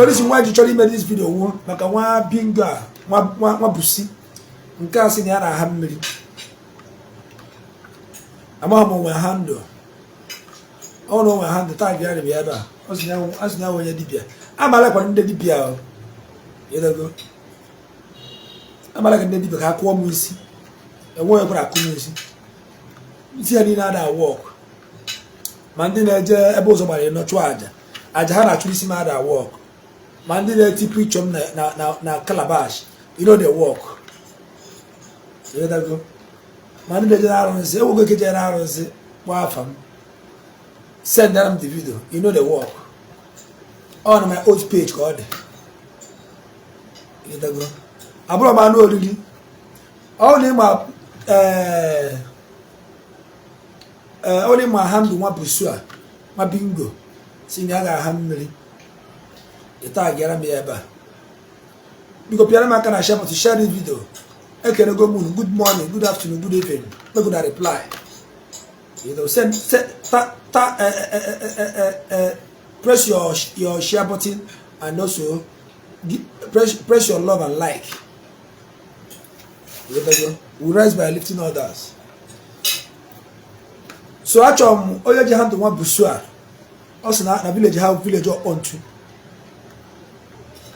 Reason why ji chọrọ ime this video wuo maka nwa bingo a, nwa busi nke a sị na ya na-aha mmiri. Amaghị m onwe handle ọ na onwe handle tag ya rịbịa ebe a. Ọ sị na ya onye dibịa amalakwara ndị dibịa o ịdago amala ka ndị dibịa ka a kụọ m isi. Enweghị ekwere akụ m isi, isi ya niile ada awụ ọkụ. Ma ndị na-eje ebe ụzọ gbara ịnọ chụọ aja, aja ha na-achụ isi m ada awụ ọkụ. Ma ndị na-eti picture m na calabash, you no dey work, ịdago. Ma ndị na-eje na-arụnsị, enwego ike jere na-arụnsị kpọọ afa m, send them the video, you no dey work. Ọ na my old page ka ọ dị, ịdago. Abụrụ m anụ oriri ọ na ịma ee ọ na ịma handle nwa busu a, nwa bingo si na ya ga-aha mmiri. Ịta agara m ya ebe a. Biko pịara m aka na share button, share this video. Ekenego m unu. Good morning, good afternoon, good evening. Make una reply. Send ta ta press your share button and also press your love and like. We rise by lifting others. So achọrọ m onye ji handle nwa busu a, ọ sị na village ha, village ọkpọntu.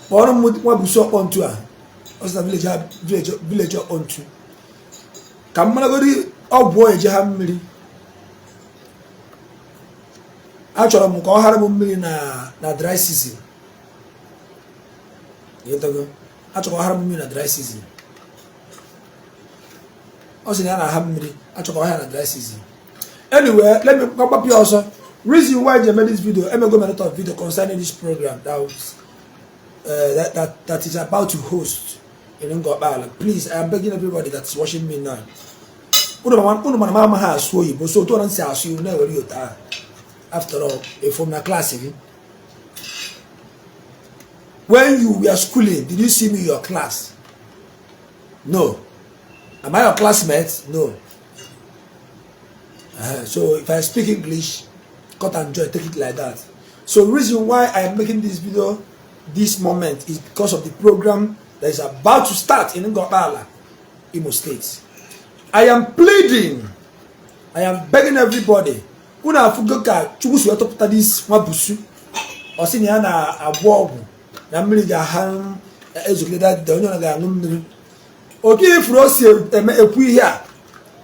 Kpọrọ m nwa busu ọkpọntu a, ọ sị na village ha, village ọkpọntu, ka m maragodi ọgwụ o eje ha mmiri. Achọrọ m ka ọ hara m mmiri na dry season. Ịghọtago? Achọrọ ka ọ hara m mmiri na dry season. Ọ sị na ya na-aha mmiri, achọrọ ka ọ hara na dry season. Anyway, let me gbapụ ya ọsọ. Reason why I made this video, emego m a lot of video concerning this program that was, that, that, that is about to host in Ngokpala. Please, I am begging everybody that's watching me now. Unu mana m amaghị asụ oyibo, so otu ọna si asụ iwu na-ewere ya otu ahụ. After all, efo m na klaasị gị. When you were schooling, did you see me in your class? No. Am I your classmate? No. So if I speak English, cut and joy, take it like that. So the reason why I am making this video this moment is because of the program that is about to start in Ngokpala, Imo State. I am pleading, I am begging everybody. Unu afụgo ka Chukwu si wee tọpụta this nwa busu. Ọ sị na ya na-agwọ ọgwụ na mmiri ga-aha ezogide, onye ọ ga-aṅụ mmiri. Otu ifuru o si eme ekwu ihe a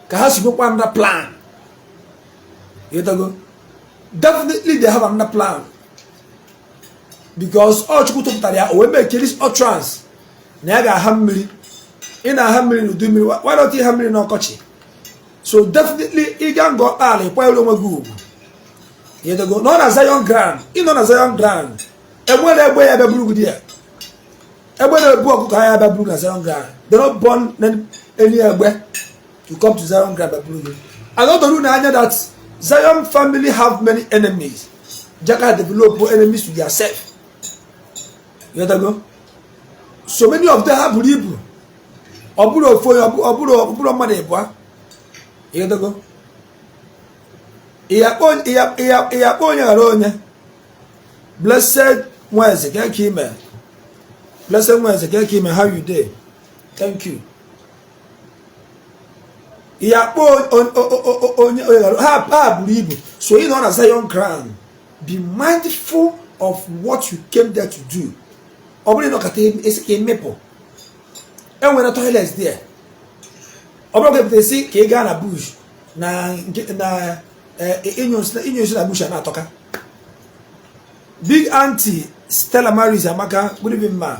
ka ha si nwekwa another plan. Ịghọtago? Definitely they have another plan, because ọ Chukwu tụpụtara ya, o wee make this utterance na ya ga-aha mmiri. Ị na-aha mmiri n'udu mmiri, why not ịha mmiri n'ọkọchị? So definitely ịga Ngokpala, ịkwanyere onwe gị ugwu. Ịghọtago? Nọ na Zion ground, ịnọ na Zion ground, enwere egbe ya bịa buru gị ya. Egbe na-ebu ọkụkọ ya bịa buru na Zion ground. They don't burn any egbe to come to Zion ground bịa buru gị. And ọ doro unu anya that Zion family have many enemies. Jaka develop enemies to their self. Ịghọtago? So many of them ha buru ibu, ọ bụrụ ofu onye, ọ bụrụ mmadụ ịbụa. Ịghọtago? Ịya akpọ onye ghara onye. Blessed Nweze, ka ime. Blessed Nweze, ka ime. How you dey? Thank you. Ịya akpọ onye ghara ha buru ibu. So ị nọ na Zion ground, be mindful of what you came there to do. Ọ bụrụ ịnọkọta esi ka emepụ, enwere toilet there. Ọ bụrụ ka epụta esi ka ị gaa na bush na nke na inyo nsị na bush a na-atọka. Big Auntie Stella Maris Amaka, good evening, ma.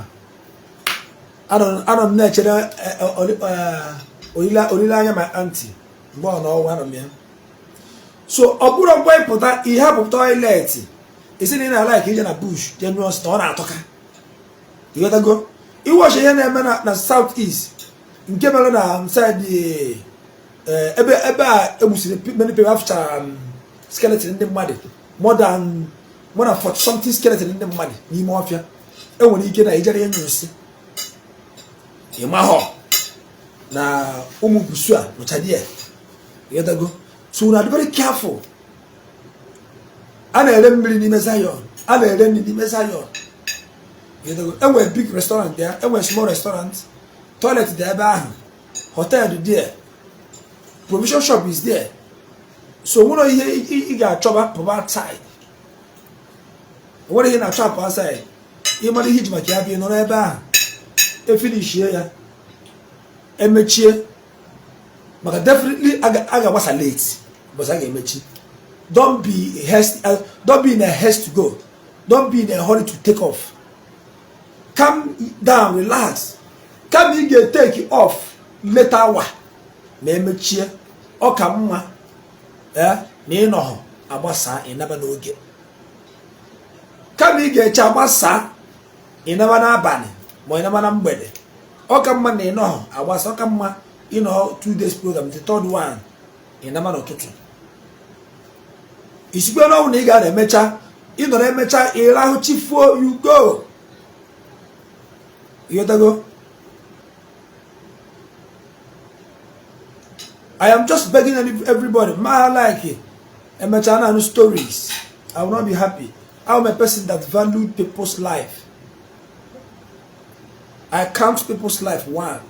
Anọ m na-echere olileanya my auntie mgbe ọ n'ọnwa anọ m ya. So ọ bụrụ mgbe ịpụta ihe hapụ toilet, esi na ị na-ala ka ije na bush jee nyụọ nsị na ọ na-atọka. Ịghọtago? Iwọchi ihe na-eme na South East, nke mere na side ebe a egbusiri many people, afụchara skeleton ndị mmadụ, more than 40 something skeleton ndị mmadụ n'ime ọfịa. Enwere ike na ijere ihe nsị, ịmahọ na ụmụ busu a nọcha di ya. Ịghọtago? So una dị very careful. A na-ere mmiri n'ime Zion, a na-ere nri n'ime Zion. Enwere big restaurant there, enwere small restaurant, toilet dị ebe ahụ, hotel dị there, provision shop is there. So nwere ihe ị ga-achọba pụba outside, nwere ihe na-achọ apụ outside. Ị mara ihe iji maka ya bịa, nọrọ ebe ahụ, efinishie ya, emechie, maka definitely a ga-agbasa late, but a ga-emechi. Don't be in a haste to go, don't be in a hurry to take off. Calm down, relax. Kama ị ga-etake off later hour ma emechie, ọ ka mma ee na ịnọghọ agbasa, ịnaba n'oge, kama ị ga-eche agbasa, ịnaba n'abalị ma ịnaba na mgbede. Ọ ka mma na ịnọghọ agbasa, ọ ka mma ịnọ 2 days program, the third one ịnaba n'ụtụtụ. Isikwe n'ọnwụ na ị gara emecha, ịnọrọ emecha, ịrahụ, chifuo, you go. Ịghọtago? I am just begging everybody. Ma like emecha na stories, I will not be happy. I am a person that valued people's life. I count people's life one.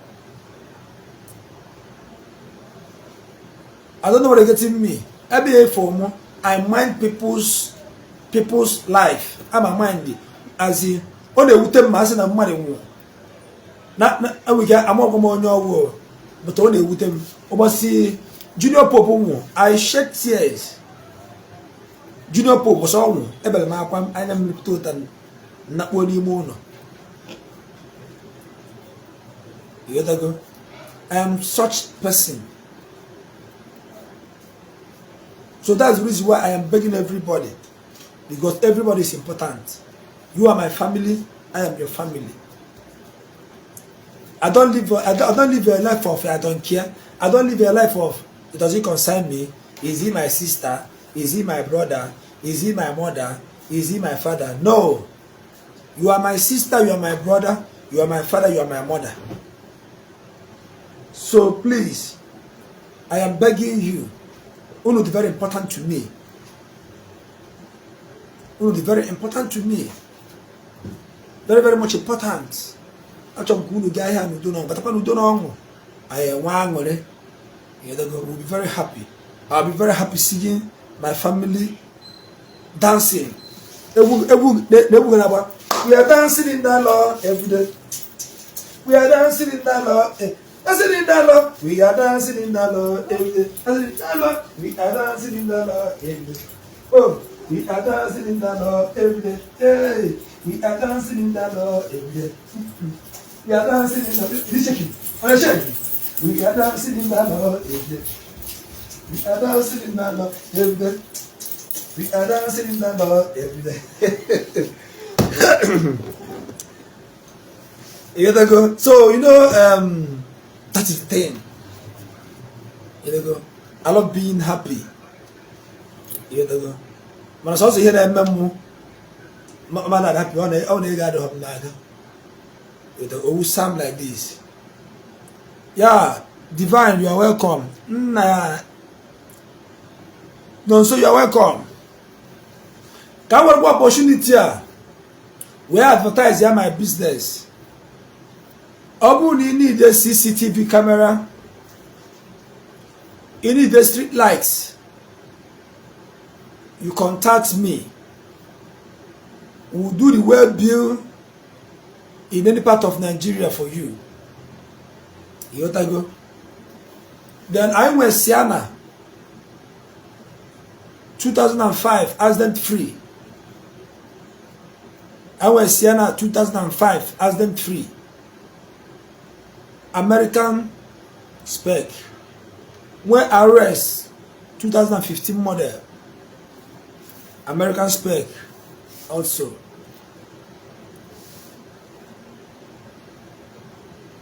I don't know what they're getting me. Every for more, I mind people's life. I'm a mind as in ọ na-ewute m ma asị na mmadụ nwụrụ na enweghị amaọgwụ m onye ọgwụ, but ọ na-ewute m. Ụbọchị Junior Pope nwụ, I shed tears. Junior Pope ọsọ ọnwụ, ebere m akwa, anya m pụta ụta, nakpuo n'ime ụlọ. Ịghọtago? I am such person. So that's the reason why I am begging everybody, because everybody is important. You are my family, I am your family. I don't live a life of I don't care. I don't live a life of it doesn't concern me. Is he my sister? Is he my brother? Is he my mother? Is he my father? No. You are my sister, you are my brother, you are my father, you are my mother. So please, I am begging you. Unu dị very important to me. Unu dị very important to me. Very, very much important. Achọrọ m ka unu gaa ahịa n'udo na ọṅụ, batakwa n'udo na ọṅụ. Anyị enwe aṅụrị. We'll be very happy. I'll be very happy seeing my family dancing. Egwu egwu na-egwu na-agba. We are dancing in the Lord every day. We are dancing in the Lord. Dancing in the Lord. We are dancing in the Lord every day. Dancing in the Lord. We are dancing in the Lord every day. Oh, we are dancing in the Lord every day. Hey, we are dancing in the Lord every day. We are dancing in the Lord. Is it shaking? Oh, it's shaking. We are dancing in the Lord every day. We are dancing in the Lord every day. We are dancing in the Lord every day. You gotta go. So, you know, that is the thing. You gotta go. I love being happy. You gotta go. Mana sọsọ ihe na-eme mụ ma na happy, ọ na-ego adịghị m n'aka. Owu sound like this. Yeah, Divine, you are welcome. Nna ya Nonso, you are welcome. Ka m werekwa opportunity a wee advertise ya my business. Ọ bụrụ na ị need a CCTV camera, you need a street light, you contact me. We will do the well bill in any part of Nigeria for you. Ịghọtago? Then anyị nwere Sienna 2005 accident free. Anyị nwere Sienna 2005 accident free, American spec. Nwee RS 2015 model, American spec also.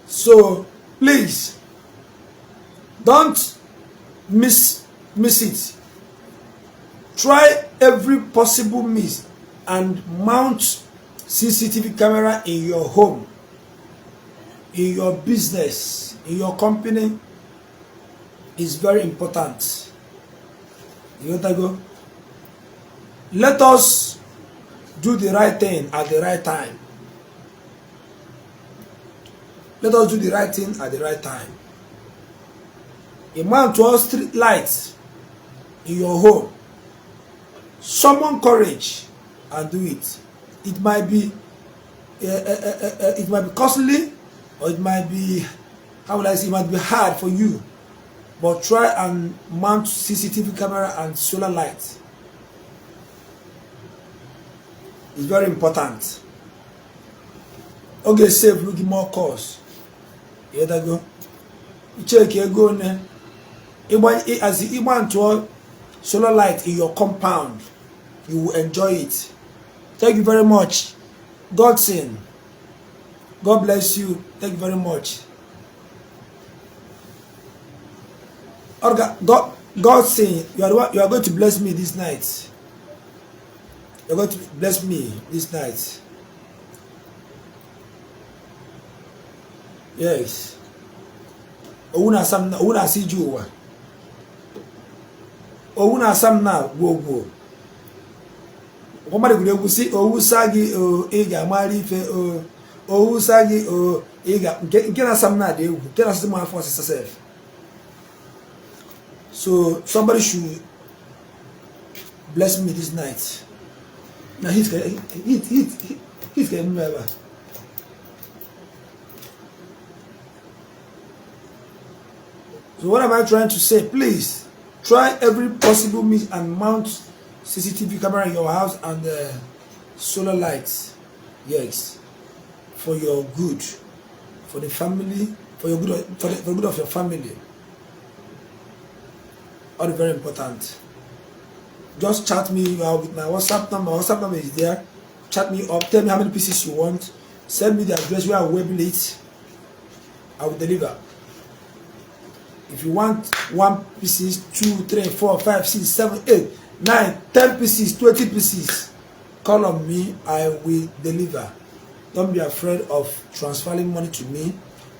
So please don't miss it. Try every possible means and mount CCTV camera in your home, in your business, in your company. Is very important. You got to go. Let us do the right thing at the right time. Let us do the right thing at the right time. A mount street lights in your home. Summon courage and do it. It might be costly, or it might be, how will I say, it might be hard for you, but try and mount CCTV camera and solar light. It's very important. Ọ ga-esave gị more cost. Ịghọtago? Icheki ego one ịgba as ịgba ntụọ solar light in your compound, you will enjoy it. Thank you very much, Godson. God bless you. Thank you very much. God, Godson, you are the one, you are going to bless me this night. You're going to bless me this night. Yes. Owu na-asa m, owu na-asa ije ụwa. Owu na-asa m na gwogwo. Mmadụ gụrụ egwu si owu sa gị o, ị ga-amara ife o. Owu sa gị o, ị ga nke na-asa m na-adị egwu, nke na-asị m afọ ọsịsa sef. So somebody should bless me this night. Na heat heat heat heat ka eme ebe a. So what am I trying to say? Please try every possible means and mount CCTV camera in your house and solar lights. Yes, for your good, for the family, for your good, for the good of your family. All very important. Just chat me with my WhatsApp number. My WhatsApp number is there. Chat me up. Tell me how many pieces you want. Send me the address where I will it. I will deliver. If you want 1 pieces, 2, 3, 4, 5, 6, 7, 8, 9, 10 pieces, 20 pieces, call on me. I will deliver. Don't be afraid of transferring money to me.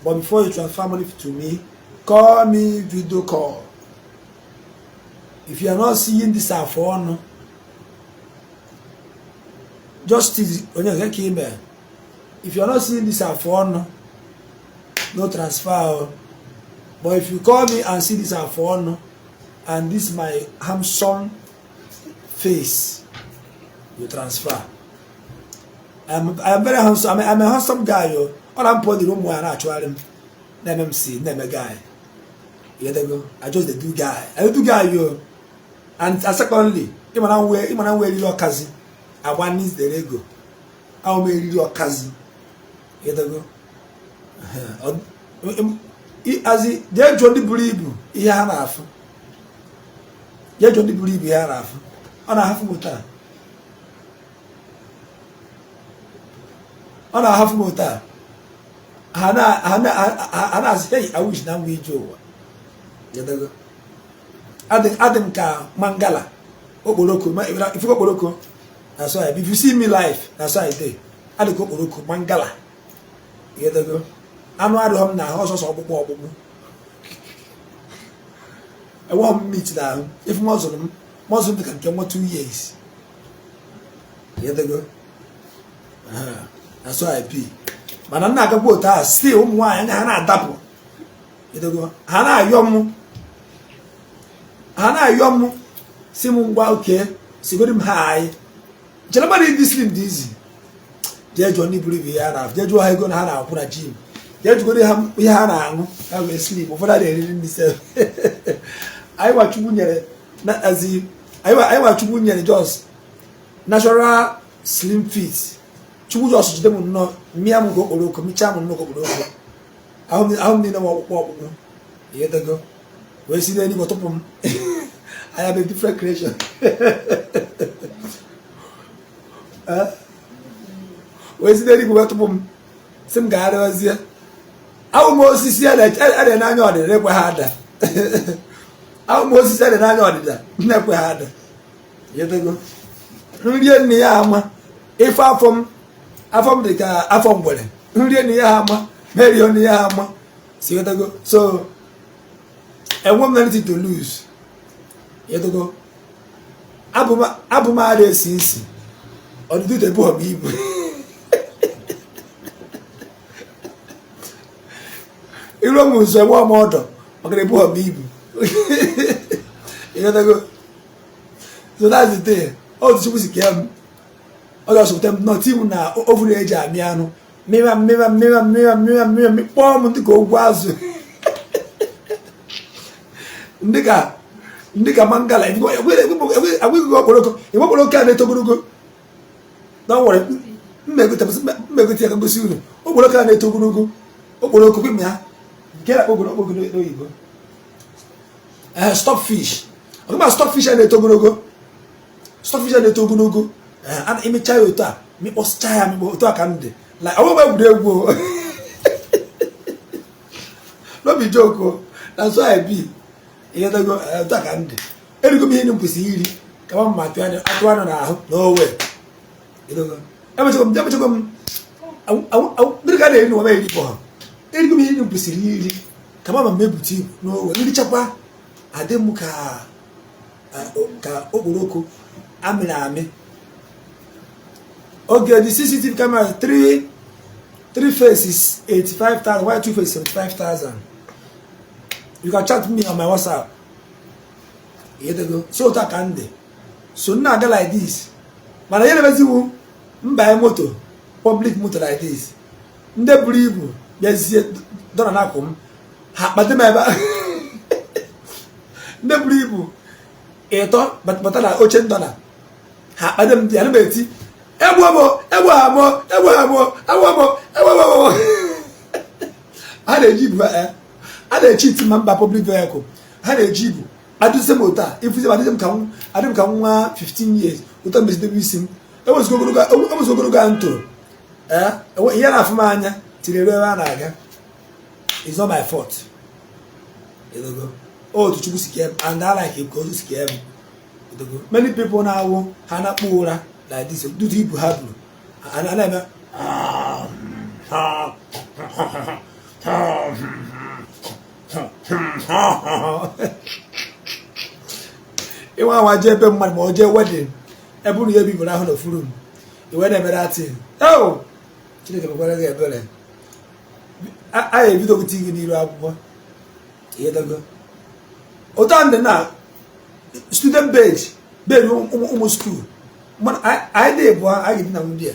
But before you transfer money to me, call me video call. If you are not seeing this phone, just email. If you are not seeing this phone, no transfer. But if you call me and see this phone and this my handsome face, you transfer. I'm very handsome. I'm a handsome guy. Yo. All I'm putting the room where I actually MC, name guy. You go. I just the do guy. I do guy yo. And secondly, even I wear your kazi. I want needs the ego. I will your kazi. You go. As they join the believe ihe ha na-afụ. They join the believe ihe ha na-afụ. Ọ na-ahafụ m taa. Ọ na-ahafụ m taa. Ha na-asị, hey, I wish na m wee ije ụwa. Adị m ka mangala okporoko, ifugo okporoko. That's why if you see me live, that's why I dey. Adị ka okporoko mangala. Anụ adịghị m n'ahụ, ọsọsọ ọkpụkpụ ọkpụkpụ. Enweghị m meat n'ahụ. If mọzụrụ m, mọzụrụ m dị ka nke nwa 2 years. That's why I be. Mana m na-agakwa otu ahụ, still ụmụ nwaanyị anya ha na-adapụ. Ha na-ayọ m. Ha na-ayọ m si m ngwa oke sigoro m ha anyị. Chere mmadụ ịdị slim dị izi. Jee jụọ ndị buru ibu ihe ha na-afụ. Jee jụọ ha ego na ha na-akwụ na gym. Jee jụgoro ihe ha na-aṅụ ha wee slim. Ụfọdụ a na-eriri nri sef. Anyị nwa Chukwu nyere just natural slim fit. Chukwu just jide m nnọọ mịa m nke okporoko, michaa m nnọọ okporoko. Ahụ m niile nwe ọkpụkpụ ọkpụkpụ. Ịghọtago? Wee si n'eluigwe tụpụ m. I am a different creation. Wee si n'eluigwe wee tụpụ m si m gagharịwazie. Ahụ m osisi a na n'anya ọdịda na-ekwe ha ada. Ahụ m osisi a na n'anya ọdịda na-ekwe ha ada. Ịghọtago? Nrie nne ya ama. Ife afọ m, afọ m dị ka afọ ngwere. Nrie nne ya ama, merie nne ya ama. Si ịghọtago? So enwe m anything to lose. Ịghọtago? Abụ m ara esi nsi. Ọdịdị ebu m ibu. Iruo m nso, enwe m ọdọ maka na ebughọ m ibu. Ịghọtago? So that's the thing. Otu Chukwu si kee m, ọ ga-asọpụta m nọ tim na oven eji amị anụ, mịwa mịwa mịwa mịwa mịwa mịwa, kpọọ m dịka ogwu azụ, ndị ka mangala agwụghị okporoko. Igbe okporoko a na-eto ogologo. Don't worry, mmegote ya ka gosi unu okporoko a na-eto ogologo. Okporoko kwem ya nke na-akpọ ogologo n'oyibo, ee, stockfish. Ọgụma stockfish a na-eto ogologo, stockfish a na-eto ogologo, emecha ya otu a, mịkpọsịcha ya mịkpọ otu a ka m dị. Like ọnwụ egwuregwu, no be joke o, na so I be. Ịghọtago? Otu a ka m dị. Erigo m ihe m kwesịrị iri ka ma ma atụ anụ n'ahụ n'owe. Emechagwo m mmiri ka a na-eri n'ụwa m eri ha. Erigo m ihe m kwesịrị iri ka ma ma ebute ibu n'owe. Nrichakwa, adị m ka okporoko amịrị amị. Okay, the CCTV camera three faces 85,000, while two faces 75,000. You can chat me on my WhatsApp. So otu a ka m dị. So m na-aga like this, mana ihe na-emeziwu mbanye moto, public moto like this, ndị buru ibu bịazie dọrọ n'akwụ m, ha kpado m ebe a. Ndị buru ibu ịtọ bata na oche ndọna, ha kpado m dị, ana m eti, "Egbu m, egbu ha m, egbu ha m, egbu m, egbu m." Ha na-eji ibu a na-echi iti ma mba public vehicle. Ha na-eji ibu adụzie m otu a, ifuzi m, adịzi m ka adị m ka nwa 15 years. Otu a mezidebe isi m, enwezigo ogologo a m toro. Ee, ihe na-afụ m anya tinyere ebe a na-aga. It's not my fault. Otu Chukwu si kee m, and I like it ka otu si kee m. Many people na-awụ ha na-akpụ ụra like this due to ibu ha buru a na-eme. Ịnwe anwa jee ebe mmadụ ma ọ jee wedding, ebe unu ya ebibụrụ ahụ na furu m iwe na-emere atin. Oh, Chineke mekwara gị ebere. A ebido gị gị n'iru akwụkwọ ihe dogo otu a ndị na student bed, bed ụmụ school. Anyị dị bụ anyị ga-edina ndị a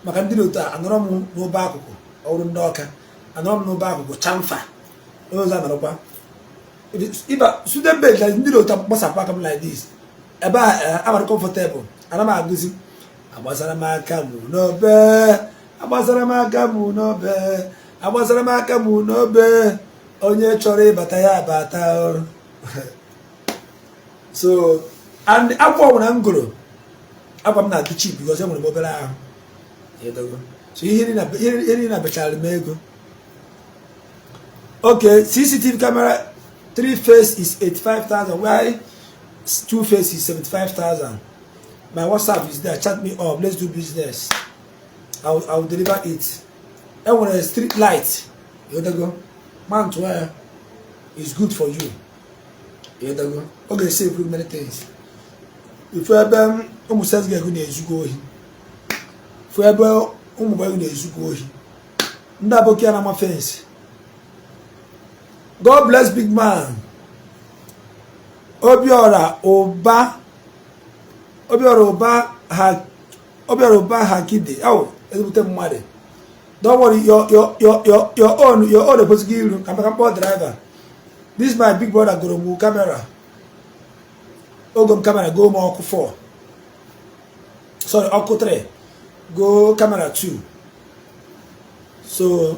maka ndị otu a. Anọrọ m n'ụba akụkụ ọrụ ndị ọka, anọrọ m n'ụba akụkụ chamfa n'ụzọ, anọrọkwa ịba student bed na ndị otu gbasapụ aka m like this ebe a amara comfortable. Ana m agụzi, "Agbasara m aka m n'obe, agbasara m aka m n'obe, agbasara m aka m n'obe, onye chọrọ ịbata ya bata." So and akwa ọbụla m gụrụ, akwa m na-adị cheap because enwere m obere ahụ. So ihe niile na bechara m ego. Okay, CCTV camera three face is 85,000, while two face is 75,000. My WhatsApp is there. Chat me up, let's do business. I will deliver it. Enwere street light, ịghọtago? Mount wire is good for you, ịghọtago? Ọ ga-esave you many things. Ifu ebe ụmụ sesgeg na-ezugo ohi, fu ebe ụmụ boy na-ezugo ohi, ndị aboki na ama fence. God bless big man Obiora Ụba, Obiora Ụba ha, Obiora Ụba ha kide oh, ezigbote mmadụ. Don't worry, your own ekwesịghị iru ka maka mkpọ driver. This my big brother goro m camera, ogo m camera, go m ọkụ 4, sorry, ọkụ 3, go camera 2. So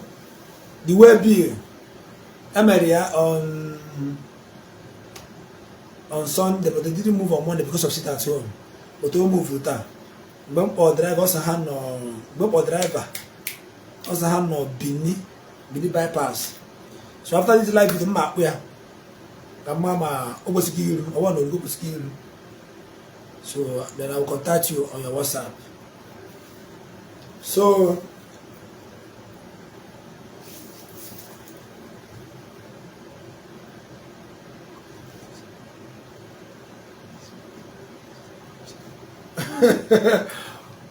the way bill emere ya on Sunday, but they didn't move on Monday because of sit at home, but o move taa. Mgbe m kpọọ driver, ọsọ ha nọ, mgbe m kpọọ driver, ọsọ ha nọ Bini bypass. So after this live video, m ma akpụ ya ka mma ma o kwesịghị iru ọwa na orugo kwesịghị iru. So then I will contact you on your WhatsApp. So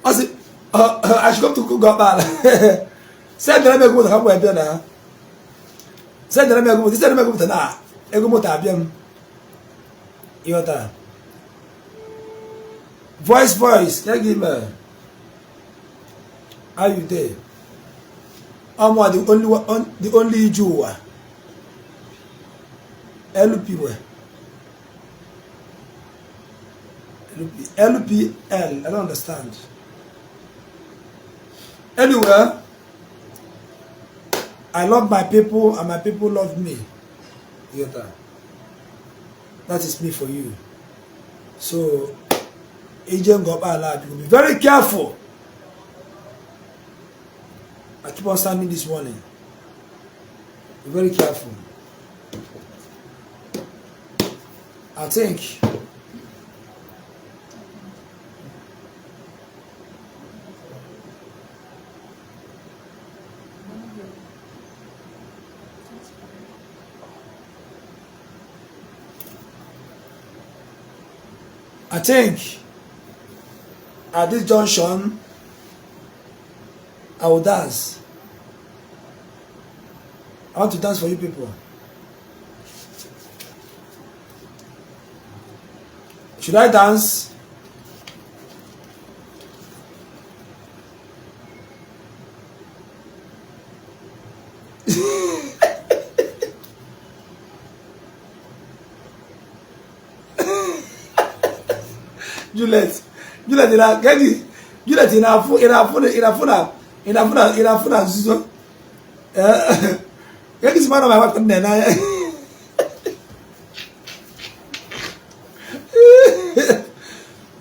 ọ sị I should come to Ngọkpala. Send m ego moto ka m wee bịa na Sendere m ego moto, sendere m ego moto na ego moto abịa m. Ịghọtara? Voice voice, ya gị mere. How you dey? Ọmụ the only one, the only ije ụwa. LP we. LP, LPL, I don't understand. Anyway, I love my people and my people love me. You get that? That is me for you. So, ije Ngor Okpala, be very careful. I keep on standing this warning. Be very careful. I think I think at this junction I will dance. I want to dance for you people. Should I dance? Juliet, Juliet, ị na- Juliet, ị na-afụ ị na-afụ ị na-afụ na ị na-afụ na ị na-afụ na nzuzo. Gedi si mara my wife nne n'anya.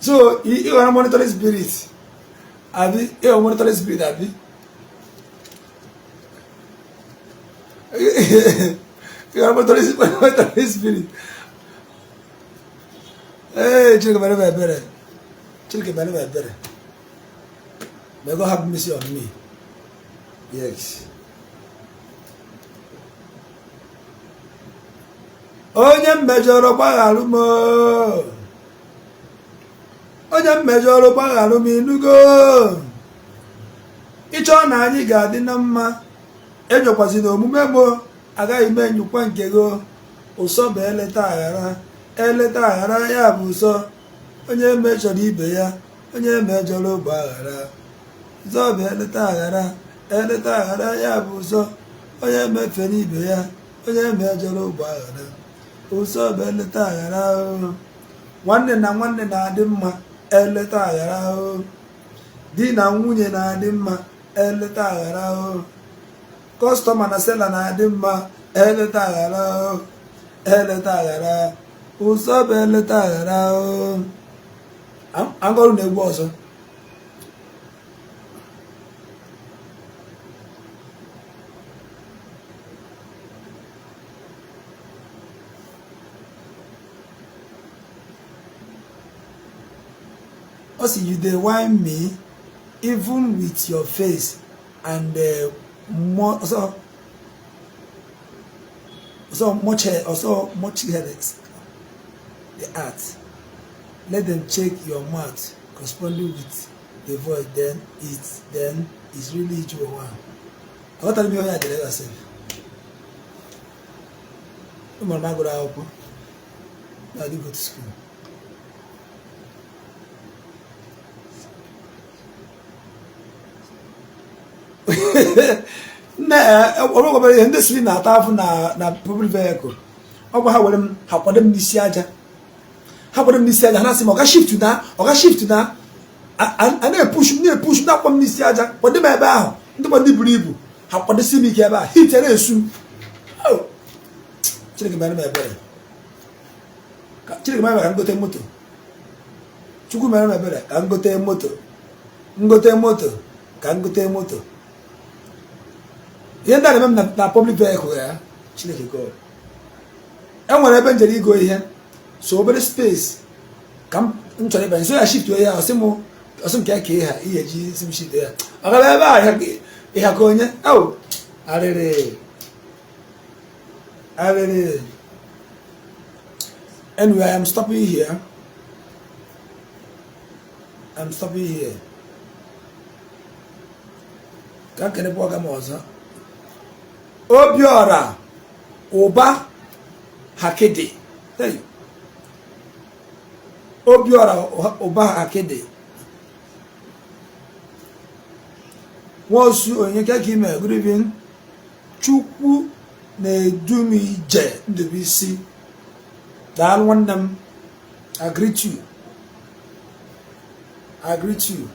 So ị nwere monitoring spirit, abi ị nwere monitoring spirit, abi ị nwere monitoring spirit. Ee, Chineke mere m ebere, Chineke mere m ebere. May God have mercy on me. Yes. Onye mmejọrọ gbagharụ m, onye mmejọrọ gbagharụ m. Inugo? Ịchọ na anyị ga-adị na mma, enyokwazina omume m, agaghị m enyokwa nke gị. Ụsọ bụ eleta aghara, eleta aghara ya bụ ụsọ. Onye mejọrọ ibe ya, onye mejọrọ gbaghara. Ụsọ bụ eleta aghara, eleta aghara ya bụ ụsọ. Onye mefere ibe ya, onye mejọrọ gbaghara. Ụsọ bụ eleta aghara. Nwanne na nwanne na-adị mma, eleta aghara. Di na nwunye na-adị mma, eleta aghara. Customer na seller na-adị mma, eleta aghara, eleta aghara. Ụsọ bụ eleta aghara. Angọrụ na egwu ọzọ. Ọ sị, "You dey whine me even with your face and more so so much hair, also much headaches the art. Let them check your mouth corresponding with the voice, then it's really Ijuwa." Aghọtara m ihe onye a dere ebe sef. Ụmụ m agụrụ akwụkwọ na go to school. Nne, ọgbọgọbere ihe ndị siri na-ata afụ na public vehicle. Ọ bụ ha were m, ha kwado m n'isi aja, ha kwado m n'isi aja. Ha na-asị m, "Ọga, shift na, ọga, shift na." A na-epush m, na-epush m, na-akpọ m n'isi aja, kwado m ebe ahụ. Ndị kwa ndị buru ibu, ha kwadosi m ike ebe a, hit na-esu m. Chineke mere m ebere. Chineke mere ka m gote moto. Chukwu mere m ebere ka m gote moto, ngote moto, ka m gote moto. Ihe ndị a na-eme m na public vehicle ya. Chineke God, e nwere ebe m jere igo ihe, so obere space ka m chọrọ ịbanye, so ya shift ya. Ọsị m, ọsị m ka ya kee ha ihe ji si m shift ya. Ọ gara ebe a ịha ka onye au arịrị arịrị. Anyway, I am stopping here. I'm stopping here. Ka m kenekwa ọga m ọzọ, Obiọra. Ụba Hakidi. Hey. Obiora Ụba Hakidi. Nwosu Onyeka ka ime, good evening. Chukwu na-edu m ije, Ndubuisi. Daalụ nwanne m. I greet you. I greet you.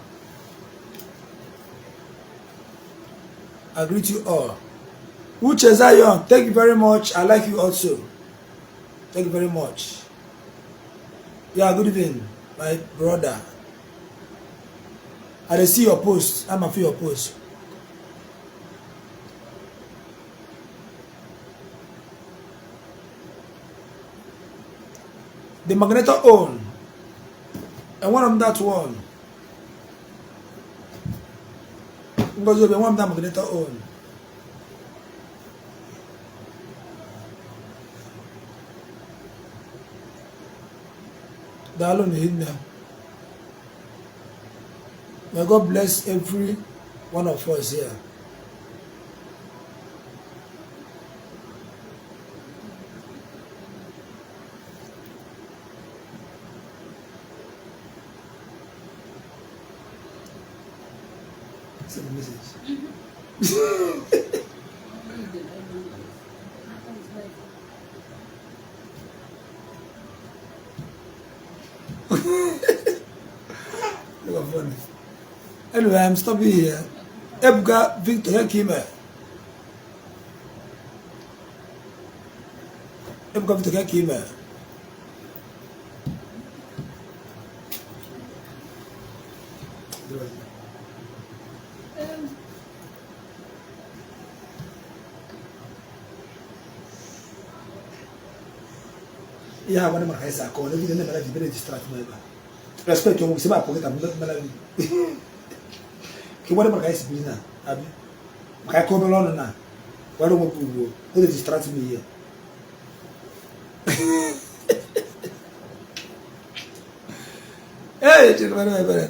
I greet you all. Uche Zion, thank you very much. I like you also. Thank you very much. Yeah, good evening, my brother. I dey see your post. I'm a feel your post. The Magneto own. And one of that one. Ngozi Obi, one of that Magneto own. Daalụ nụ. May God bless every one of us here. Send a message. Look at funny. Anyway, I'm stopping here. Ebuka Victor Hekime. Ebuka Victor Hekime. Ihe a gwana maka esi akọ na video na-emere gị distract m ebe a. Respect onwe gị, sị m apụ kịta mmela gị. Ka ị gwara maka esi biri na abi maka aka obere ọnụ na gwara onwe gị ugbo no dey distract me here. Hey, chere ebere.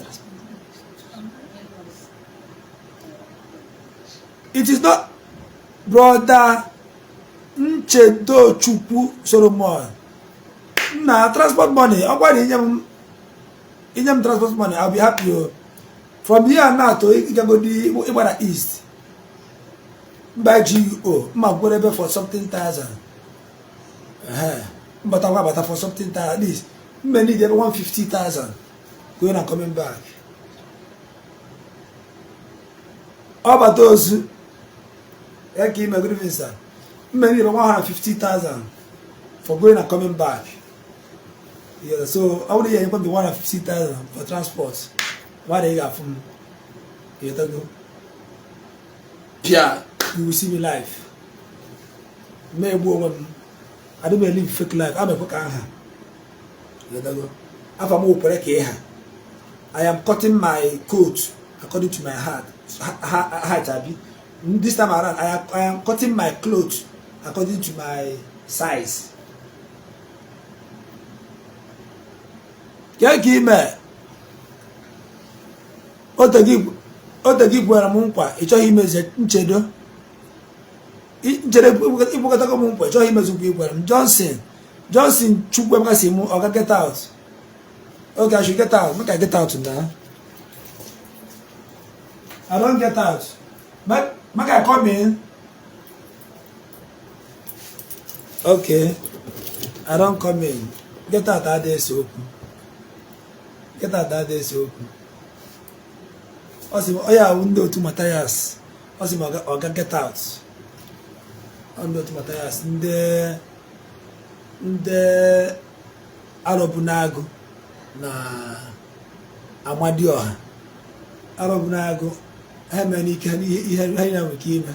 It is not brother Nchedochukwu Solomon. Na transport money, ọ gwara inye m transport money, I'll be happy o. From here now to ịgagodi ịgbara east mba GUO mma gwere ebe for something thousand. Mbatakwa abata for something thousand, at least mbe need ebe 150,000 going and coming back. Ọ bata ozu ya ka ime, good evening sir. Mbe need ebe 150,000 for going and coming back. Yeah, so ọ bụrụ ya enyekwa m the 150,000 for transport, mmadụ ị ga-afụ m. Ịghọtago? Pịa, you will see me live. M egbu onwe m, adị m elive fake life, ama ekwe ka aha. Ịghọtago? Afa m kwere ka ịha. I am cutting my coat according to my heart height abi. This time around, I am cutting my clothes according to my size. Kee ka ime ote gị gwara m nkwa ị chọghị imezi. Nchedo, nchedo, ịkwekọtago m nkwa ị chọghị imezu nkwa ị gwara m. Johnson, Johnson Chukwuemeka si mụ ọga get out. Okay, I should get out. Make I get out now. I don get out. Make I come in. Okay, I don come in. Get out adịghị ese okwu. Get out adịghị ese okwu. Ọ sị m ọ ya awụ ndị otu Matthias. Ọ sị m ọga get out. Ọ ndị otu Matthias, ndị Arọbunagụ na Amadioha. Arọbunagụ ha eme n'ike ihe ha nwere ike ime.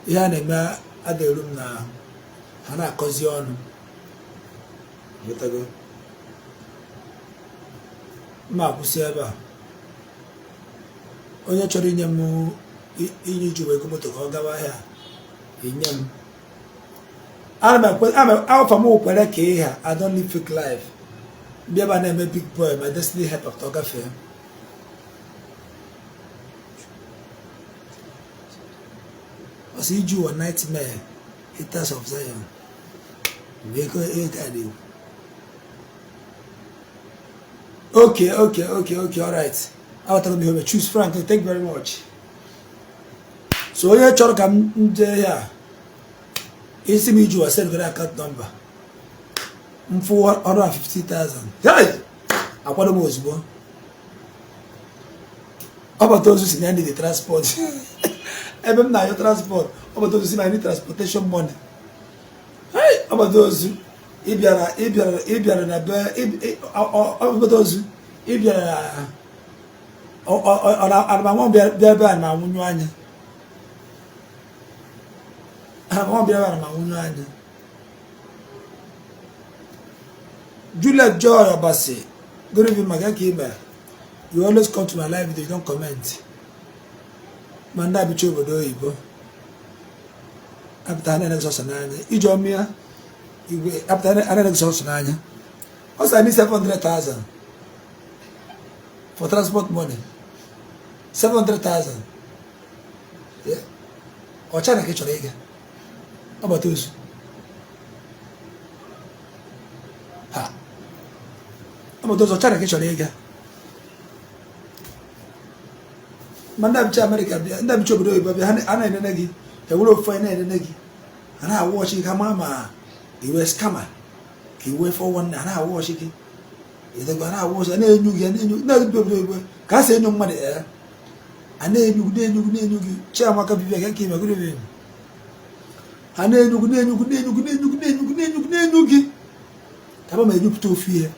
Ihe a na-eme adịghị eru m n'ahụ. Ha na-akọzi ọnụ. Ghọtago? Mma akwụsị ebe a. Onye chọrọ inye m inye iji wee go moto ka ọ gawa ahịa, enye m. Ana m ekwe afa m kwere ka ịha. I don't live fake life. Ndị ebe a na-eme big boy, my destiny help ọ gafee. Ọsọ iji ụwa nightmare. Haters of Zion. Mgbe ego ego a na-ekwu. Okay, all right. Aghọtara m ihe o mere. Choose Frank, thank you very much. So onye chọrọ ka m jee ya isi m iji wa send goro account number m fụ 150,000. Hey! Akwado m ozugbo. Ọbata ozu si na ya need transport. Ebe m na-ayọ transport, ọbata ozu si na I need transportation money. Hey! Ọbata ozu ị bịara ị bịara ị bịara na be ọbata ozu ị bịara na anụmanụ bịa ebe a na-anwụnyụ anya anụmanụ bịa ebe a na-anwụnyụ anya. Juliet Joy Obasi, good evening, maka ka ime. You always come to my live video, you don't comment. Ma ndị abicha obodo oyibo apụta na sọsọ n'anya iji ọmịa igwe apụta na sọsọ n'anya. Ọ sị I need 700,000 for transport money. 700,000. Yeah. Ọ China ka ị chọrọ ịga? Ọbata ozu. Ha. Ọbata ozu, ọ China ka ị chọrọ ịga? Ma ndị abicha Amerịka bịa, ndị abicha obodo oyibo bịa, ha na-enene gị, ewere ofu anya na-enene gị, ha na-awụ ọchị ka mara ma iwe scammer ka iwe 419. Ha na-awụ ọchị gị edego, ha na-awụ ọchị, na-enyu gị, na-enyu na-ebi obodo oyibo ka a si enyo mmadụ ee a na-enyu gị, na-enyu gị, na-enyu gị. Chiamaka Vivian, ka ime, good evening. Ha na-enyu gị, na-enyu gị, na-enyu gị, na-enyu gị, na-enyu gị, na-enyu gị, na-enyu gị ka ma enyupụta ofu ihe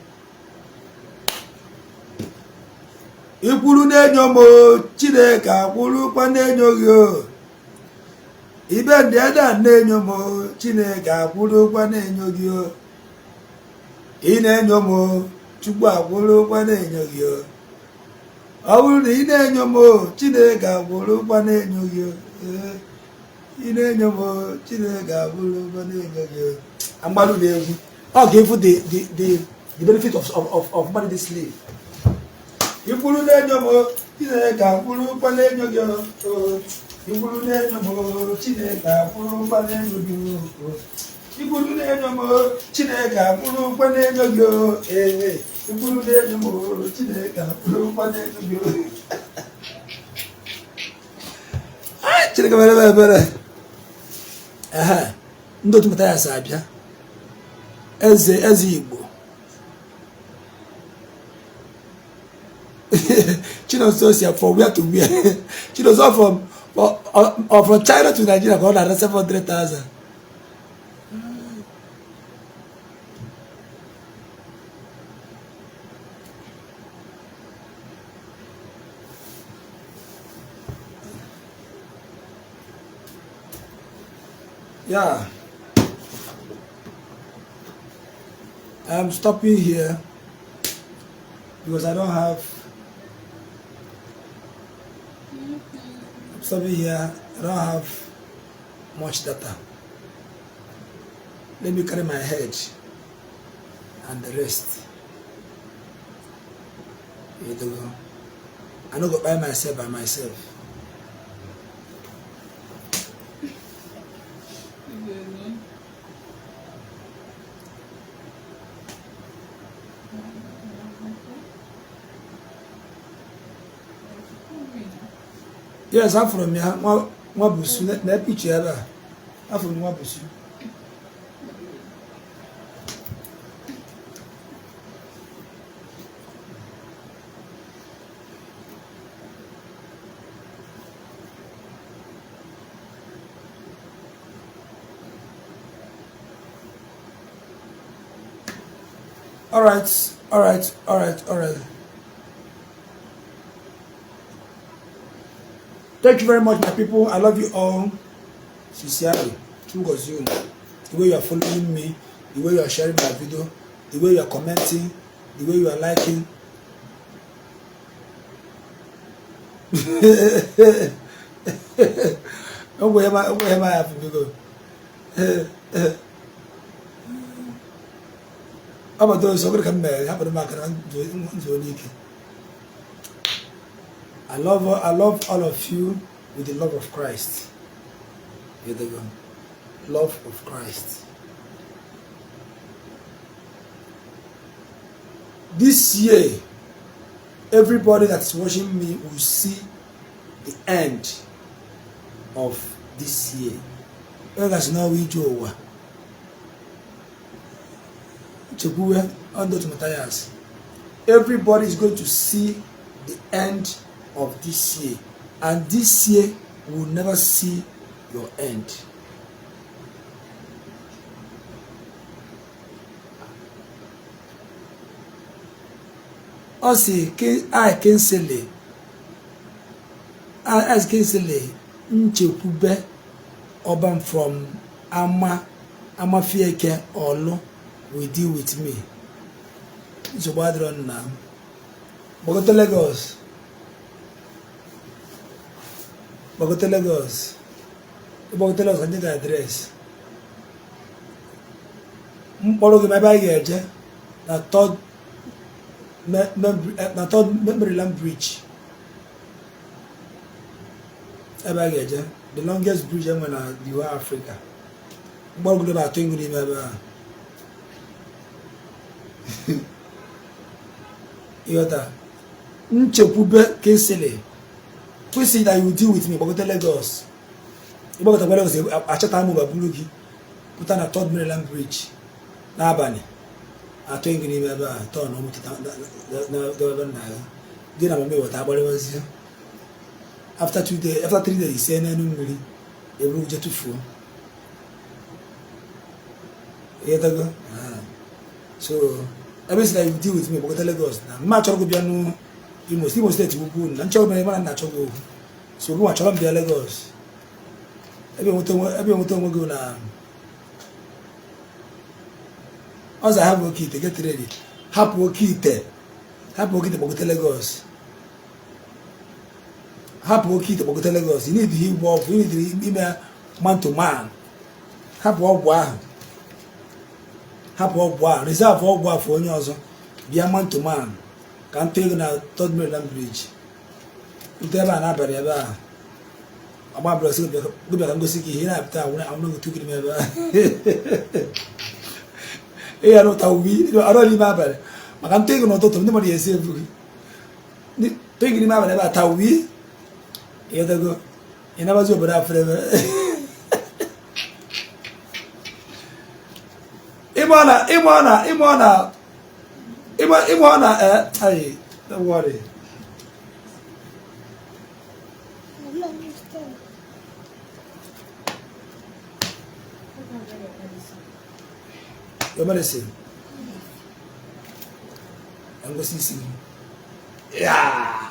ikwuru na-enyo m. Chineke akwụrụkwa na-enyo gị o. Ibe ndị eda na-enyo m, Chineke akwụrụkwa na-enyo gị o. Ị na-enyo m, Chukwu akwụrụkwa na-enyo gị o. Ọ bụrụ na ị na-enyo m, Chineke akwụrụkwa na-enyo gị o. Ị na-enyo m, Chineke akwụrụkwa na-enyo gị o. Agbalụ na egwu ọ ga-efu the benefit of mmadụ dị slave. Ikwuru na-enyo m, Chineke akwụrụkwa na-enyo gị o. Ikwuru na-enyo m, Chineke akwụrụkwa na-enyo gị o. Ikwuru na-enyo m, Chineke akwụrụkwa na-enyo gị o. Ee, ikwuru na-enyo m, Chineke akwụrụkwa na-enyo gị o. Chineke mere m ebere. Ehe, ndị otu Mathias abịa, eze eze Igbo Chinonso si from where to where? Chinonso from China to Nigeria ka ọ na-ara 700,000. Yeah, I'm stopping here because I don't have. I'm stopping here. I don't have much data. Let me carry my head and the rest. You know, I no go buy myself by myself. Really? Yes, afụrụ m ya nwa nwa busu na picture ebe a. Afụrụ m nwa busu. All right, all right, all right, all right. Thank you very much, my people. I love you all. Sincerely. Chukwu gozie unu. The way you are following me, the way you are sharing my video, the way you are commenting, the way you are liking. Ogwe ya ma ogwe ya ma ya biko. Ọbata ozu ọ bụrụ ka m mere hapụrụ m aka na nzuo n'ike. I love all of you with the love of Christ. Here they go. Love of Christ. This year, everybody that's watching me will see the end of this year. Onye gasị n'ọnwa ije ụwa chekwuwe ọndụ Matthias. Everybody is going to see the end of this year, and this year will never see your end. Ọ sị I Kingsley, I Kingsley Nchekwube Urban from Ama Amafieke Orlu will deal with me. Nsogbu adịrọ, nna m. Gbagote Lagos, gbagote Lagos, ịgbagote Lagos, anyị ga address mkpọrọ gị ma ebe anyị ga-eje na Third Maryland Bridge, ebe anyị ga-eje, the longest bridge enwe na the whole Africa. Mkpọrọ gị ebe atọ ịṅụ n'ime ebe ahụ, ịghọta? Nchekwube Kingsley kwesịrị that you deal with me. Gbagote Lagos, ịgbagotekwa Lagos, achọta m buru gị pụta na Third Maryland Bridge n'abalị, atọ gị n'ime ebe a tọọ na ụmụtụta ebe nna ya gị na mama eweta agbarịwazie. After 2 days, after 3 days, ise n'elu mmiri eburu je tụfuo, ịghọtago? So ebe si na you deal with me, gbagote Lagos na mma achọrọ gị bịa n'Imo. Imo Steeti bụ ugwu na nchọrọ mere mana na-achọ gị okwu, so gị nwa chọrọ m bịa Lagos ebe nweta onwe gị na ọzọ. Hapụ oke ite, get ready. Hapụ oke ite, hapụ oke ite, gbagote Lagos. Hapụ oke ite, gbagote Lagos. Ị need igba ọgwụ, ị need ime man to man. Hapụ ọgwụ ahụ, hapụ ọgwụ ahụ, reserve ọgwụ ahụ onye ọzọ. Bịa man to man ka ntụ ego na Third Mainland Bridge rute ebe a n'abalị, ebe a agba bụrụ sị gị bịa ka ngosi gị ihe ị na-apụta anwụrụ anwụrụ gị tụgịrị m ebe a ị ya n'ụta uwe ọrụ n'ime abalị maka ntụ ego n'ụtụtụ, ndị mmadụ ya esi ebu gị tụ ego n'ime abalị ebe a taa uwe, ịghọtago? Ị nabazi obodo afere ebe ịma na ịma na ịma na ịma ịma na eh ayi, don't worry. I don't understand. Your medicine. Ngosi isi gị. Yeah.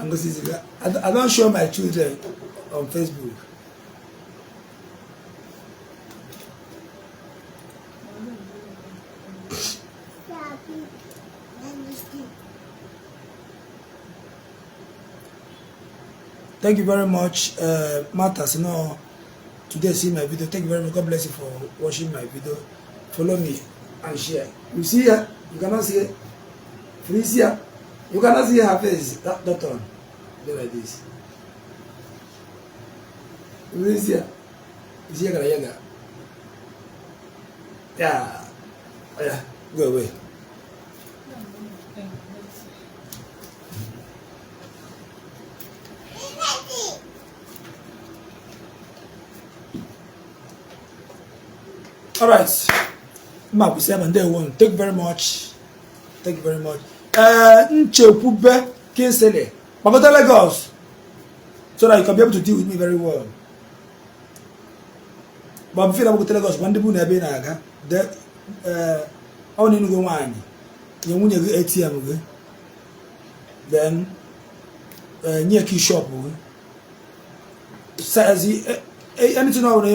Ngosi isi gị. I don't show my children on Facebook. Daddy, medicine. Thank you very much, Martha. No, today see my video. Thank you very much. God bless you for watching my video. Follow me and share. You see her? You cannot see her. Felicia, you cannot see her face. That one. Do like this. Felicia, you see her? Yaga. Yeah. Oh, yeah. Go away. Medicine. All right. Mma kwụsị ebe. Ndewo. Thank you very much. Thank you very much. Nchekwube Kingsley, gbakọta Lagos so that you can be able to deal with me very well. But before gbakọta Lagos, gwa ndị bụ na ebe ị na-aga. Ọ na ịnụgo nwaanyị, nye nwunye gị ATM gị, then nye key shop gị. Sazi anything ọ bụla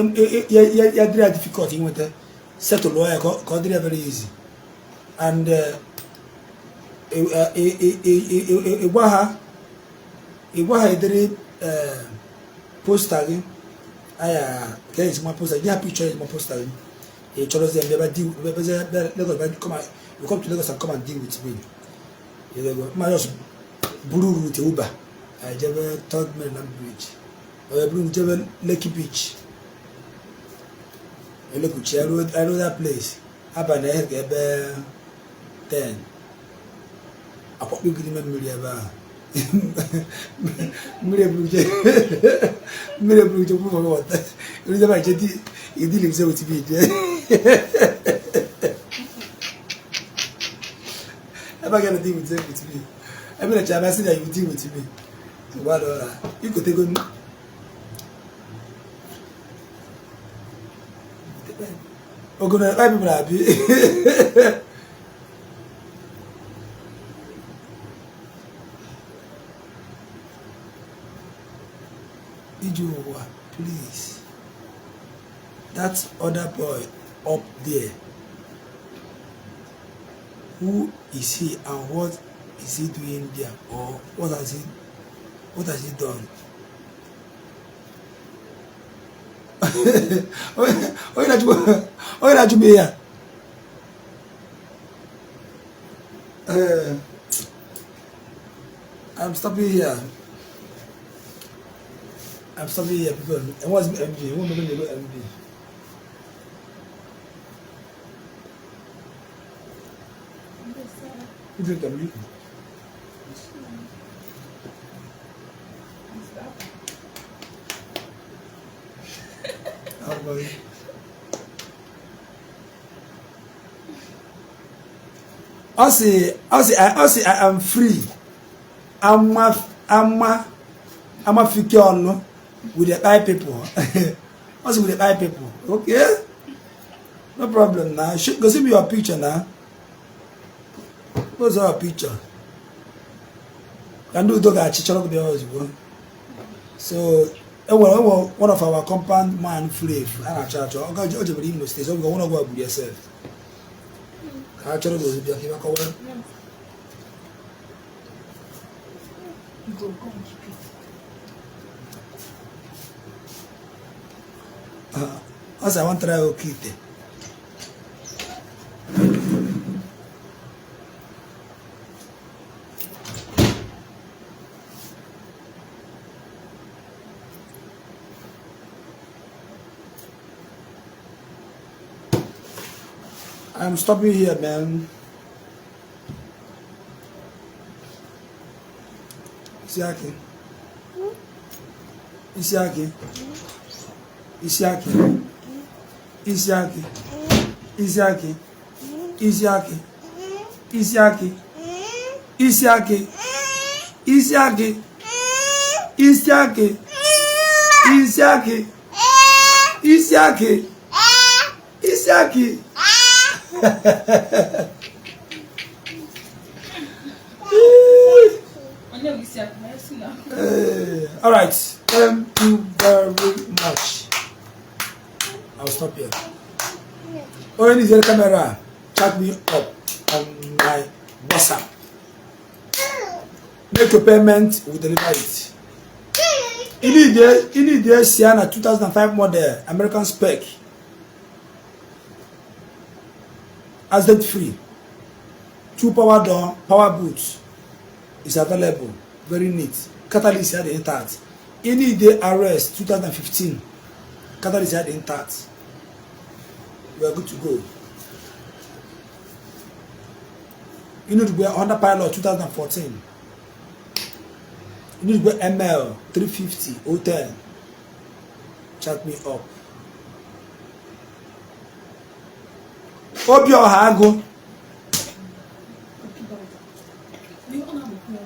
ya dịrị ya difficult inweta, settle ya ka ọ dịrị ya very easy. And ịgwa ha edere poster gị aya ka ejima poster gị, ha picture ejima poster gị. Ị chọrọzi ya bịa deal, bịa Lagos, bịa come and, you come to Lagos and come and deal with me. You go ma just buru route Uber ejebe Third Mainland Bridge. Wee buru m jebe Lekki Beach, elekuchi ruo that place abalị ka ebe 10 akwakpo gị n'ime mmiri ebe ahụ. Mmiri eburuje, mmiri eburuje kwuru fọrọ wọta eruje ma ije di idili mse with me ije ebe a gana deal with me ebe na chama sị na you deal with me. So gba dọla ikotego ogo na ebe people abi. Ije ụwa, please, that other boy up there, who is he and what is he doing there, or what has he done? Onye na-ajụ m ihe a? I'm stopping here. I'm stopping here because it was MB. Wọ́n mọ̀ ní MB. You drink MB? How about you? Ọ sị, I am free. Ama ama amafike ọnụ with the kpai people. Ọ sị with the kpai people. Okay. No problem now. Go see me your picture now. What's your picture? Ka ndị udo ga-achị chọrọ gị bịa ozugbo. So enwere one of our compound man furu efu a na-achọ achọ. O jebere Imo State, ọ bụ nwa ọgwụ gburu ya sef. Ka a chọrọ gị ozugbo bịa ka ị bịa kọwaa. Go, go and keep it. Ọ sị I want try oke ite. I'm stopping here, man. Isiaki. Isiaki. Isiaki. Isiaki. Isiaki. Isiaki. Isiaki. Isiaki. Isiaki. Isiaki. Isiaki. Isiaki. Isiaki. Onye bụ isi akụ, ma esi na. All right. Thank you very much. I'll stop here. Onye needs the camera, chat me up on my WhatsApp. Make your payment, we'll deliver it. You need the Sienna 2005 model, American spec. Accident free. Two power door, power boots is available. Very neat. Catalyst had intact. You need the RS 2015. Catalyst had intact. We are good to go. You need to go Honda Pilot 2014. You need to go ML 350 010. Chat me up. Obiọha Agụ. Ọ na-agbakwa ya.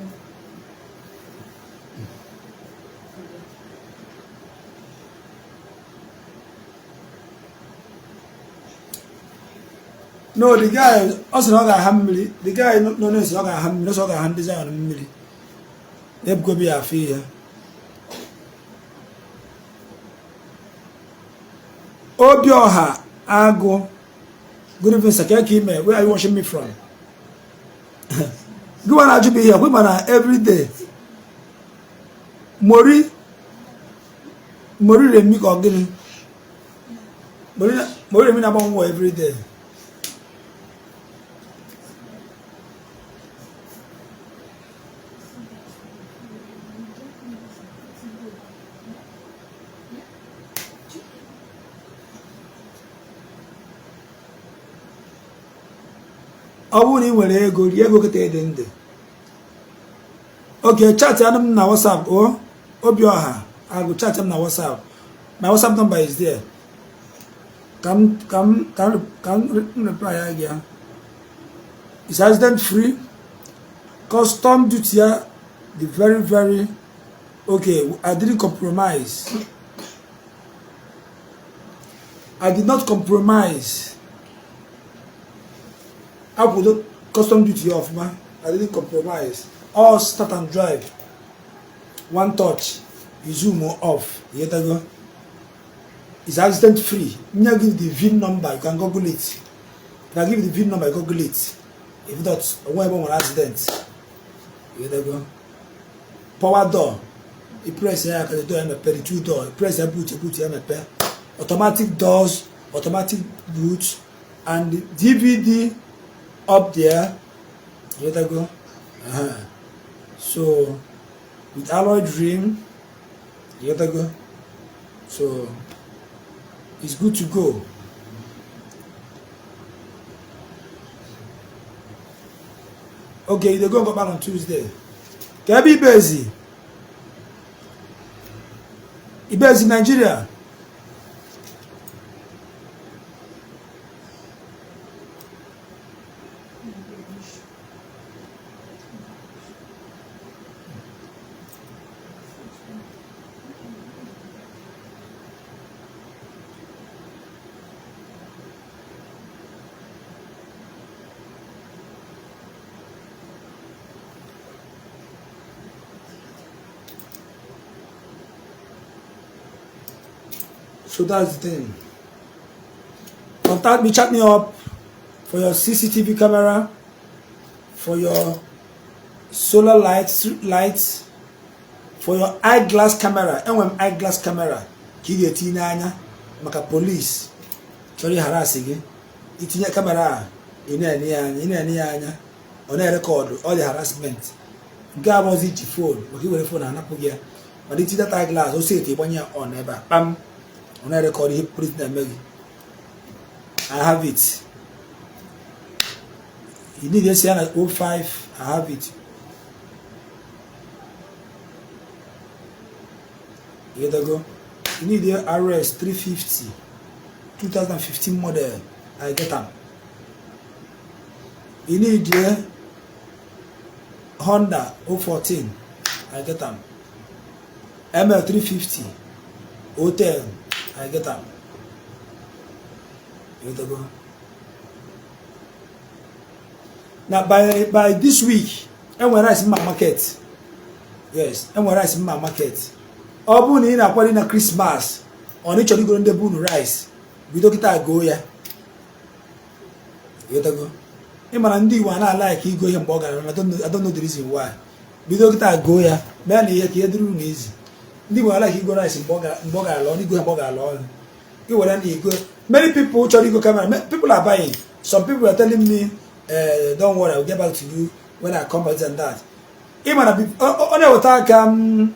No, the guy ọ sị na ọ ga-aha mmiri. The guy nọ na-esi ọ ga-aha mmiri, ọ sị ọ ga-aha ndị Zion mmiri. Ebuka Obi ya afụ ihe. Obiọha Agụ. Good evening, sir. Ka ime, where are you watching me from? Gị nwa na-ajụ m ihe, kwe ma na everyday. Mori Mori Remi ka ọ gịnị? Mori Remi na-agba mbọ everyday. Ọ bụrụ na ị nwere ego, rie ego kịta dị ndụ. Okay, chat anụ m na WhatsApp. O Obiọha agụ, chat m na WhatsApp. My WhatsApp number is there. Ka m reply ya gị ya. Is accident free, custom duty ya dị very very okay. I didn't compromise. I did not compromise. Akwụdo custom duty ya ọfụma. I didn't compromise. All start and drive, one touch, you zoom off. You is accident free. Nye give the VIN number, you can google it. If I give you the VIN number, you google it. If not, onwe ebe nwere accident. You go power door, you press ya ka the door emepe, the two door, you press ya, boot ya emepe, automatic doors, automatic boot and the DVD up there. You go. So with alloy rim, you go. So it's good to go. Okay, you dey go back on Tuesday. Ka ebe ibezi ibezi Nigeria. So that's the thing. Contact me, chat me up for your CCTV camera, for your solar lights, street lights, for your eyeglass camera. Enwere m eyeglass camera ka ị ga-etinye n'anya maka police chọrọ ịharass gị. Itinye camera a, ị na-ene ya anya, ị na-ene ya anya, ọ na-erecord all the harassment. Nke a bụzi iji phone, maka iwere phone anapụ gị ya. Mana itinye data eyeglass, o si ịgbanye ya on ebe a, kpam, ọ na-erecord ihe police na-eme gị. I have it. You need a Sienna 05, I have it. You get go. You need the RS 350 2015 model. I get them. You need the Honda 014. I get them. ML 350 010. I get them. You get go. Now by this week, enwere rice mma market. Yes, enwere rice mma market. Ọ bụrụ na ị na-akwado na Christmas, ọ na ịchọrọ igoro ndị be unu rice, bido kịta goo ya. Ịghọtago? Ị mara ndị Igbo a na-alike igo ihe mgbe ọ gara. I don't know the reason why. Bido kịta goo ya, mee na ihe ka ihe dịrị unu izi. Ndị Igbo alike igo rice mgbe ọ gara ọnụ, igo ihe mgbe ọ gara ọnụ. I were na igo. Many people chọrọ igo camera. People are buying. Some people are telling me, "Don't worry, I'll get back to you when I come back," this and that. Ị mara ọ na-eweta aka m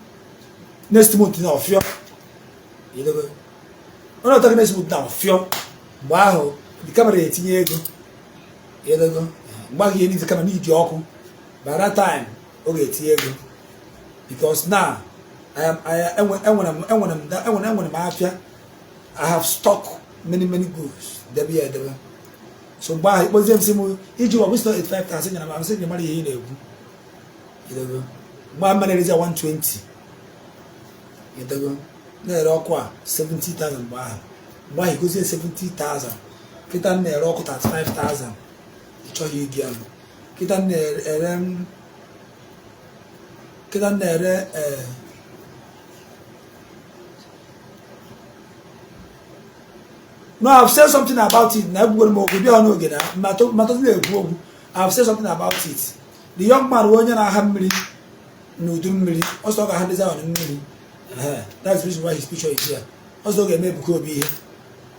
next month na ọfịọ. Ọ na-eweta aka next month na ọfịọ. Mgbe ahụ the camera etinye ego. Ịghọtago? Mgbe ahụ ihe niile camera n'iji ọkụ, by that time ọ ga-etinye ego, because now I am I enwere m enwere m enwere enwere m afịa. I have stock many many goods debe ya edebe. So mgbe ahụ ikpozie m sị m iji wa bụsị 85,000 nyere m, amsị gị mara ihe ị na-ekwu. Ịghọtago? Mgbe ahụ na-erezi ya 120. Ịghọtago? Na-ere ọkụ a 70,000 mgbe ahụ. Mgbe ahụ igozie 70,000. Kịta m na-ere ọkụ 35,000, ị chọghị igi ya. Kịta m na-ere m kịta m na-ere No, I've said something about it. Na ekwugoro m okwu bịa n'oge na mmatọzi na-ekwu okwu. I've said something about it. The young man onye na-aha mmiri n'udu mmiri ọsọ, ọ ga-aha ndị Zion mmiri. That's the reason why his picture is here. Ọsọ ọ ga-eme Ebuka Obi ihe.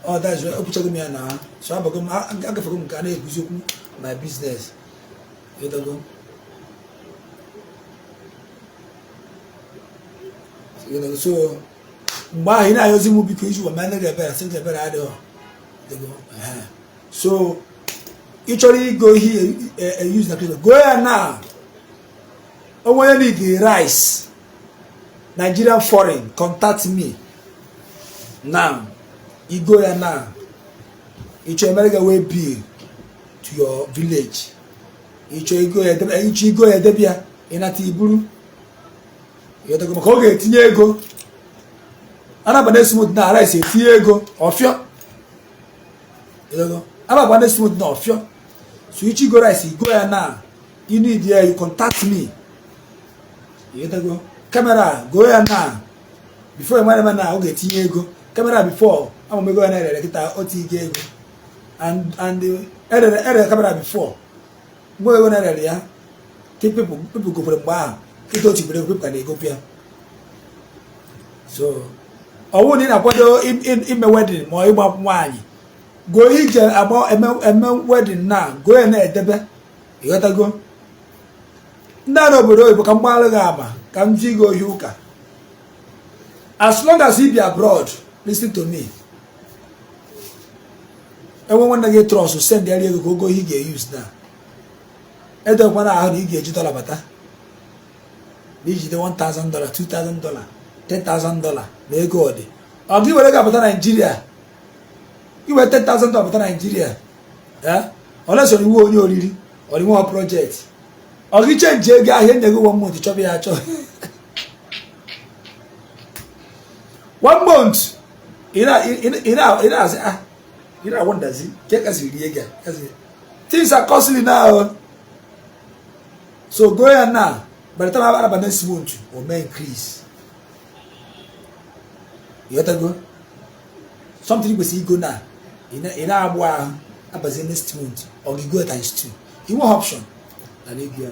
Oh, that's why ekwuchago m ya na so abago m, agafego m nke a na-ekwuzi okwu my business. Ịghọtago? Ịghọtago? So mgbe ahụ ị na-ayọzi m, biko, iji ụwa mere gị ebere, sị gị ebere adịghọ. So Ị chọrọ igo ihe use na Christmas, go ya now. Onwe onye need rice, Nigerian foreign, contact me now. Igo ya now. Ị chọrọ America way bill to your village. Ị chọrọ igo ya edebe, ị chọrọ igo ya edebe ya, ị nata iburu. Ịghọtago? Maka ọ ga-etinye ego. Anaba next month na rice etinye ego ọfịọ. Ịghọtago? Anaba next month na ọfịọ. So ichi go rice, go ya now. You need ya, you contact me. Ịghọtago? Camera, go ya now. Before ị mara na ọ ga-etinye ego. Camera before, ama m ego ya na-erere kịta, o tigo ego. And erere camera before. Mgbe ego na-erere ya, people gokwere mgbe ahụ. Kịta o tigbere ego, people ka na-egokwu ya. So ọ bụrụ na ị na-akwado ime wedding ma ọ ịgba nwaanyị, goo ihe iji agba eme wedding na goo ya na-edebe. Ịghọtago? Ndị a n'obodo oyibo, ka m gbaara gị ama, ka m ji gị ohi ụka. As long as you be abroad, listen to me. Enwe nwanne gị trust, send ya ego ka ogo ihe ị ga-use na edekwana ahụ na ị ga-eji dọla bata, na ijide $1000, $2000, $10,000 na ego ọ dị. Ọ gị were ga-abata Naijiria, iwere $10,000 bata Naijiria, ọ na-esoro iwu onye oriri ọrinwe project. Ọ gị change ego ahịa enye gị one month, chọba ya achọ one month, ị na-asị, ah, ị na-awọndazi ke kasị rie ego a. Things are costly now, so go ya now. By the time araba next month, o may increase. Ịghọtago? Something kwesịrị igo na ị na-agbụ ahụ abazie next month, ọ gị go times two. Ị nweghị option na ego ya.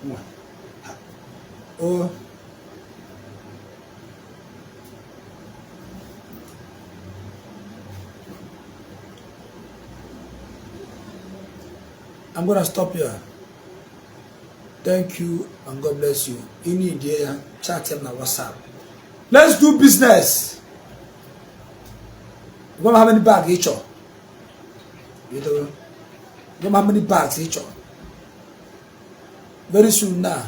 Nwa. Oh. I'm gonna stop here. Thank you and God bless you. You need here, chat him na WhatsApp. Let's do business. You want how many bags each? You know, you want how many bags each? Very soon now.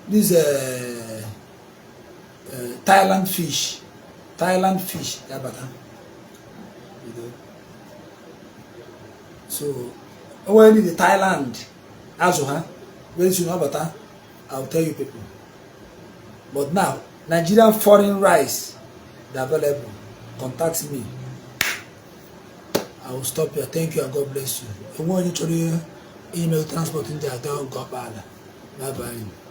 This Thailand fish, Thailand fish, yeah, better. You know. So, when the Thailand, azụ ha, very soon abata, I'll tell you people. But now, Nigerian foreign rice, they're available. Contact me. I will stop here. Thank you and God bless you. Enwe onye chọrọ email transport ndị aga nke ọkpala. Bye bye.